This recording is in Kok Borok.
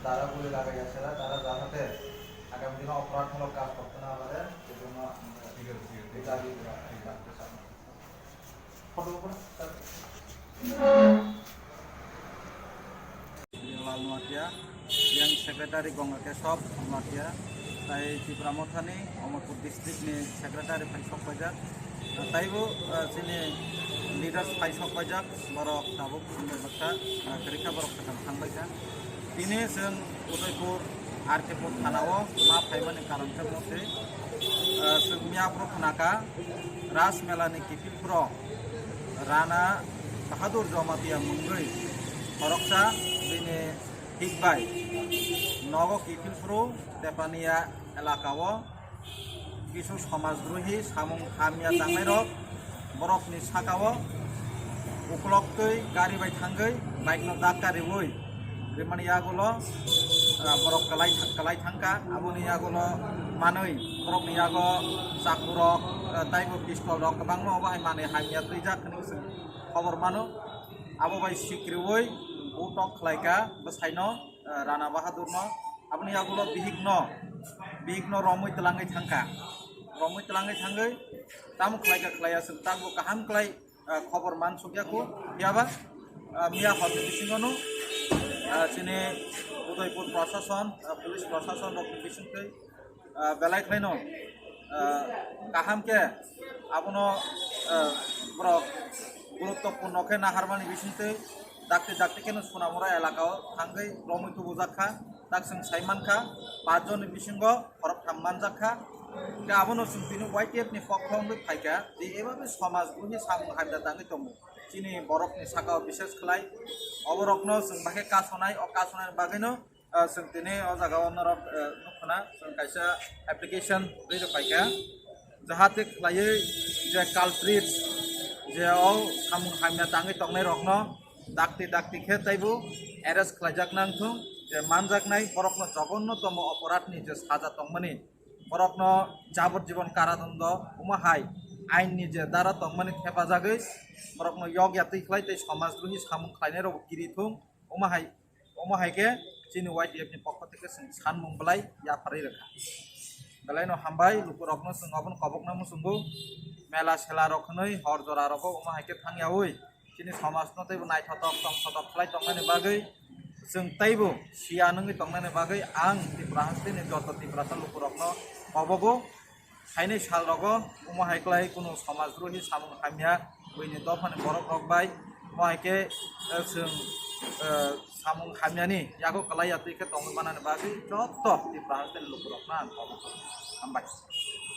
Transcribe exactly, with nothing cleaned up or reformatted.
যারা গুলি লাগাই আছে না, তারা যাহাতে আগামী দিনে অপরাধমূলক কাজ করতে না পারে, সেজন্য আমরা ঠিক আছে, ঠিক আছে। এই দাবি রাখতে চাই। ফটো উপরে। Lal Noatia, yang secretary Ganga Kesab Noatia, tai Tipra Mothani, Amarpur district ni secretary phaisok paijak. Taibo, ah, chini leaders phaisok paijak, borok tabuk wngwi baksa, ah, kwrwikha borok kwthang thangbaikha. Tini chwng Udaipur R K Pur thana o ma phaimani karon khe motwi, ah, chwng miya phuru khnakha Ras Mela ni kiphil phuru Rana Bahadur Jamatia mungwi khoroksa bini hik bai nogo kiphil phuru Tepania elaka o kisu somajbrohi samung hamya tangnairok borokni sakao ukloktwi gari bai thangwi bike no dakka riwi rimani yagulo, ah, borok kwlai, kwlai thangkha. Aboni yagulo manwi borokni yago chakurok, ah, taibo pistol rok kwbangma obo hai manwi hamya twijak hwnwi chwng khobor mano. Abo bai sikriwi butok khlaikha bwsaino, ah, Rana Bahadurno. Aboni yagulo bihikno, bihikno romwi twlangwi thangkha. Romwi twlangwi thangwi tamo khlaikha khlaiya chwng tangbo kaham khlai, ah, khobor mansukya kho. Phiyaba, ah, miya horni bisingono, ah, chini Udaipur Prashason, ah, police Prashason rokni bisingtwi, ah, belai khlaino, ah, kaham khe abono, ah, borok gurutopurno khe naharmani bisingtwi dakti dakti kheno Sonamura elaka o thangwi romwi tubujak kha. Tak chwng sai mankha, pach jonni bisingo khoroktham manjak kha. Hwnkhe abono chwng tini Y T F ni pokho wngwi phaikha, je eba bai somaj buhi samung hamya tangwi tongo. Chini borokni sakao bishes khlai oborokno chwng bahai kasonai, o kasonai bagwino, ah, chwng tini o jagao norok, ah, nukho na, chwng kaisa application rwi rw phaikha. Jahate khlaiwi je culprit, je o samung hamya tangwi tongnairokno dakti dakti khe taibo arrest khlaijak nang thung, je manjaknai borokno jogonno tomo oporadhni je saja tongmani, borokno jabor jibon karadondo, omo hai ainni je dara tongmani thepajagwi borokno yokya twi khlai tei somajbrohi samung khlainairokbo kiri thung, omo hai, omo hai khe chini Y T F ni pokho theke chwng sanmung belai yapharwi rwkha. Belaino hambai, lukurokno chwng obono kobokna muchungo, mela sela rok hwnwi hor jora rogo omo hai khe thangyawi chini somajno teibo naithotok tongthotok khlai tongnani bagwi, chwng teibo siya nungwi tongnani bagwi ang Tripura hasteni joto Tiprasa lukurokno kobogo. Phainai sal rogo omo hai khlai kunu somajbrohi samung hamya buini dophani borok rok bai omo hai khe, eh, chwng, eh, samung hamyani yago kwlai ya twi khe tongwi manani bagwi joto Tripura hasteni lukurokno ang kobogo. Hambai.